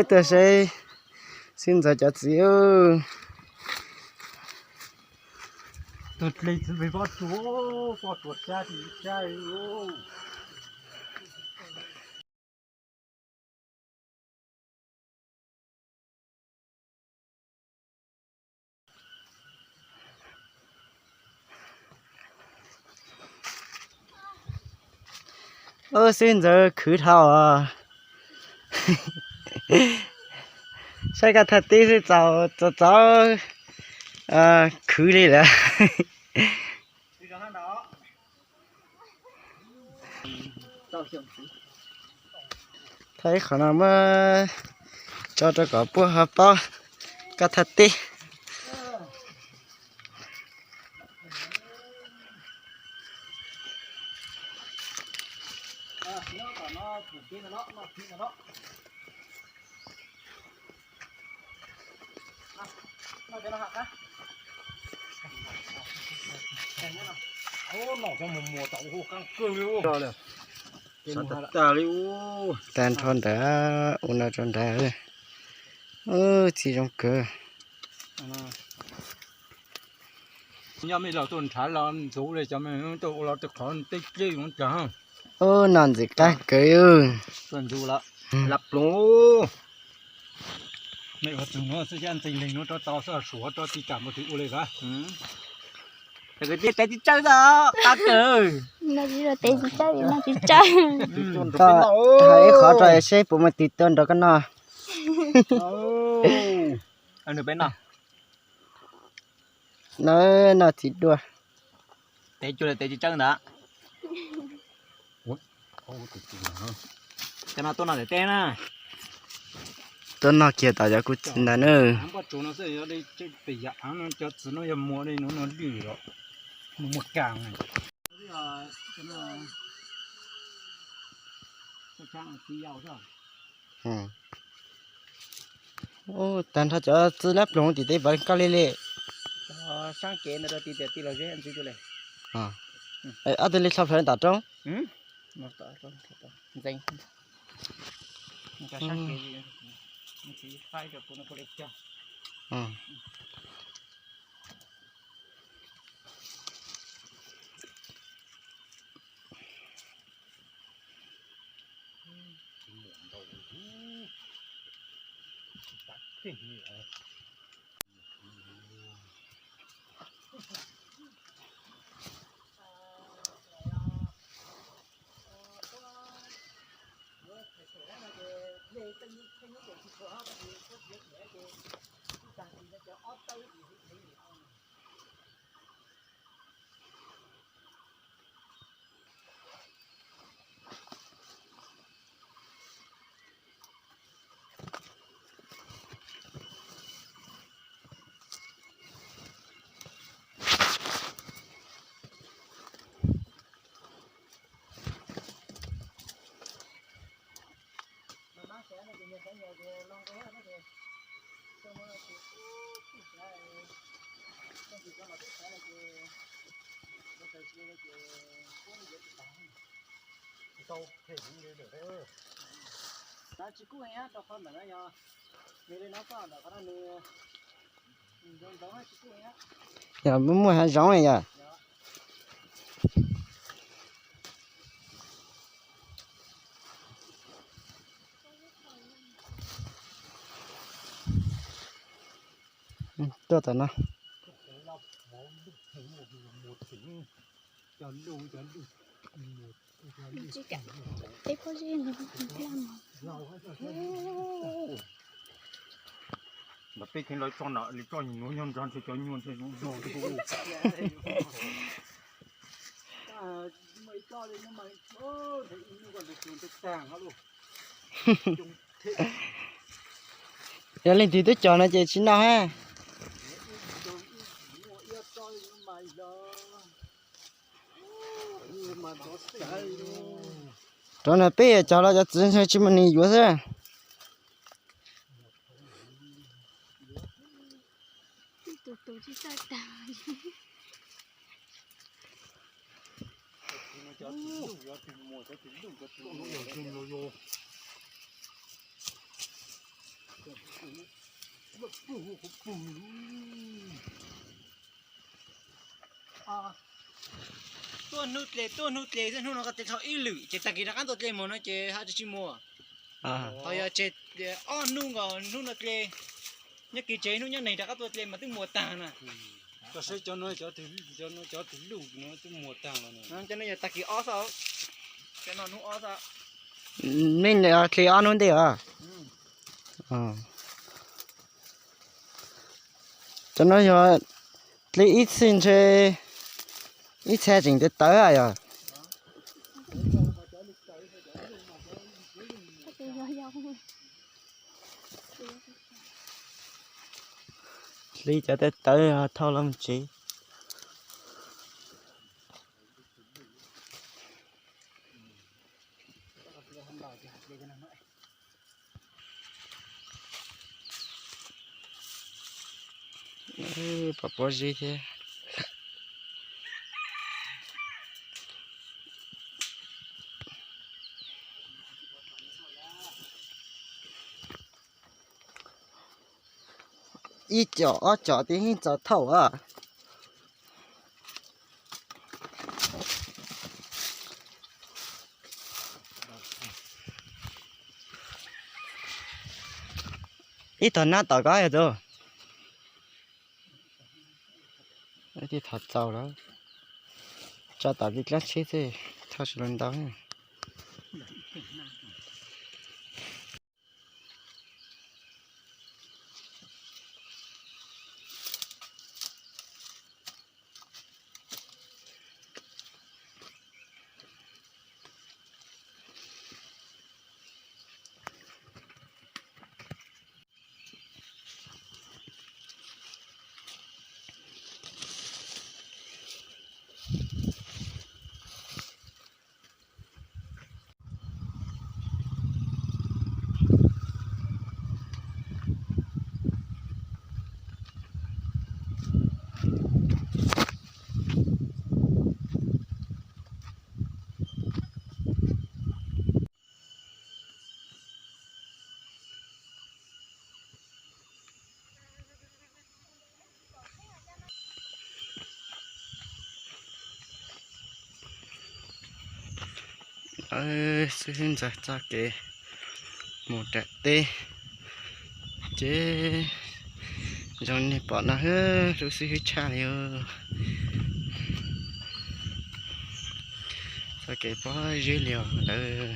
Tuaj saib xib ntxawm cov txiv. Tus dle txiv pem pob tsuas, pob tsuas sab tsis sab. Ub, xib ntxawm khwv dhau os. Saib koj thaj tib xwb txaus txaus khwv li lawm. Thaj ib qhov no muab tso rau kom puab ho paub koj thaj tib. Tag nrho ntawd, ua no rau nrad, txiv zoo kawg. Nyob me los tuaj nrhav los ntxuv li cov me tuaj ua los tej qhov tej dlej ua cas. Ub, no ntxim qab kawg. Tuaj ntxuv lawm, lab ploog. Me ua txug nuav xwb xyab ntxeeg leeg nuav rov tau xwb, suav rov tsis kam mus twg ua li kawg. Tes tsis tsawg, qab kawg. Tes tsis tsawg, no tsis tsawg. Koj hais ib qhov rau seb puas muaj twg tuaj nrog koj noj. Noj, noj txiv duaj. Tes cuag tes tsis tsawg ntawd. Cov no tuaj noj ntawm teb na. Tuaj noj kiag tom cov kuv txiv ntawd na. Poj tsuas no xwb, pem yam av no cov txiv no yog muag li no, no lwj los muag kas. Tag nrho cov txiv lab ploog tim teb pov koj li li. Saab kev ntawd rau tim tias tij laug Zeb ntxiv tu li. Ob tug li tshaj plaws tom roob. Ntxeev. Yog muaj hav zoov yog. Tuaj tom no. Peb kheev lawv tso na, li tso nyuag nyuag nrog ntshe cov nyuag ntshe zoo zog. Yog leej twg twb cog no ces tsis noj ha. Rau na peb cog los cov txiv ntshe tsis muaj neeg yuav xwb. Tuaj hnub dle, tuaj hnub dle xwb, hnub no koj tes tho ib lwm ces tag kis rov qab tuaj dle mus no ces haj tsis muaj. Ho yog tseg ob hnub nkaus, hnub no dle, nyob kis tseg hnub nyob neeg rov qab tuaj dle mas twb muaj tag na. Koj saib cov no, cov twg luj no twb muaj tag los. Cov no yog tag kis ob xwb, cov no hnub ob xwb. Nej dle ob hnub ntej os. Cov no yog dle ib txhia ntshe ib txhia tseem tawv tawv yog. Dle cov tawv tawv thauj los mus tsev. Pom pob zeb thiab. Ib com ob com twb yeej txaus thauj a. Ib tog nab tom ko yog tus. Ib tug thov txaus lawm, tso tom tej dlaab tsheb xwb, thauj tsis los ntau. Lawv xwb ntxawg txoj kev mus nram teb, ces zoo nej pom no, lub xib hwb tshaj li. Txoj kev pob zeb lios lawm.